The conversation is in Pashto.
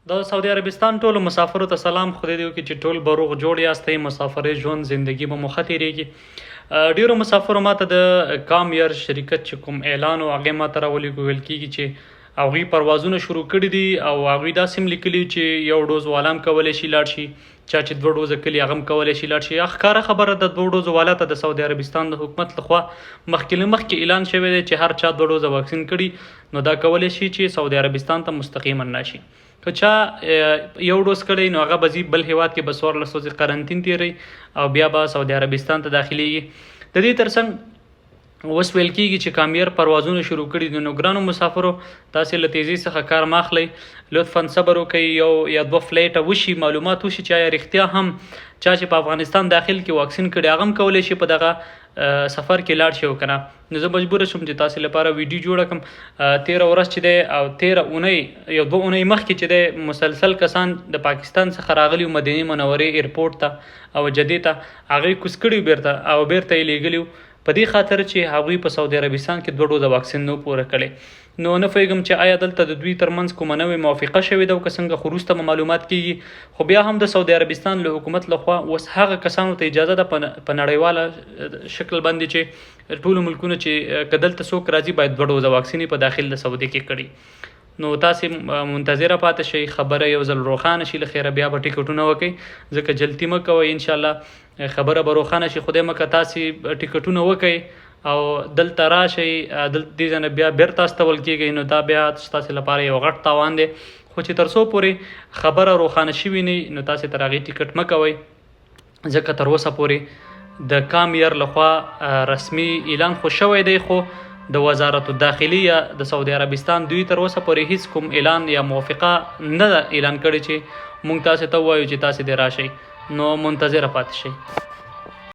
د سعودي عربستان ټولو مسافرو ته سلام. خدای دې وکړي چې ټول به روغ جوړ یاستئ، مسافرۍ ژوند زندگی به مو ښه تېرېږي. ډېرو مسافرو ماته د کام ایر شرکت چې کوم اعلان و هغې ماته راولېږو. ویل کېږي چې هغوی پروازونه شروع کړي دي او هغوی داسې هم لیکلي چې یو ډوز والا هم کولی شي لاړ شي، چا چې دوه ډوزه کړي هغه هم کولی شي لاړ شي. ښکاره خبره ده، دوه ډوزو والا ته د سعودي عربستان د حکومت لخوا مخکې له مخکې اعلان شوی دی چې هر چا دوه ډوزه واکسین کړي نو دا کولی شي چې سعودي عربستان ته مستقیما راشي. که چا یو ډوز کړی نو هغه به ځي بل هیواد کې به 14 ورځې قرنطین تیروي او بیا به سعودي عربستان ته داخليږي. د دې ترڅنګ اوس ویل کیږي چې کامیر پروازونه شروع کړي دي. نو ګرانو مسافرو، تاسې له تیزی څخه کار مه اخلئ، لطفا صبر وکړئ، یو یا دوه فلیټه وشي، معلومات وشي چې آیا رښتیا هم چا چې په افغانستان داخل کې واکسین کړي هغه هم کولی شي په دغه سفر کې لاړ شي او که نه. نو زه مجبور شوم چې تاسې لپاره ویډیو جوړه کړم. تیره ورځ چې دی او تیره اونۍ، یو دوه اونۍ مخکې چې دی، مسلسل کسان د پاکستان څخه راغلي وو مدینې منورې ایرپورټ ته او جدې ته، هغوی کوز کړي بیرته او بیرته یې لیږلي وو په دې خاطر چې هغوی په سعودي عربستان کې دوه ډوزه واکسین نه پوره کړي. نو نه پوهېږم چې آیا دلته د دوی ترمنځ کومه نوې موافقه شوې ده او که څنګه، خو وروسته به معلومات کیږي. خو بیا هم د سعودي عربستان له حکومت لخوا اوس هغه کسانو ته اجازه ده په نړیواله شکل باندې چې ټولو ملکونو چې که دلته څوک راځي باید دوه ډوزه واکسین په داخل د سعودي کې کړي. نو تاسې منتظره پاتې شئ، خبره یو ځل روښانه شي له خیره بیا به ټیکټونه وکئ، ځکه جلتي مه کوئ. انشاءالله خبره به روښانه شي. خدای مه که تاسې ټیکټونه وکئ او دلته راشئ، دلته دې ځای نه بیا بیرته استول کېږئ، نو دا بیا ستاسې لپاره یو غټ تاوان دی. خو چې تر څو پورې خبره روښانه شوي نه نو تاسې تر هغې ټیکټ مه کوئ، ځکه تر اوسه پورې د کام ایر لخوا رسمي اعلان خو شوی دی، خو د وزارت الداخلي یا د سعودي عربستان دوی تر اوسه پورې هیڅ کوم اعلان یا موافقه نه ده اعلان کړې چې موږ تاسې ته ووایو چې تاسې دې راشئ. نو منتظره پاتې شئ.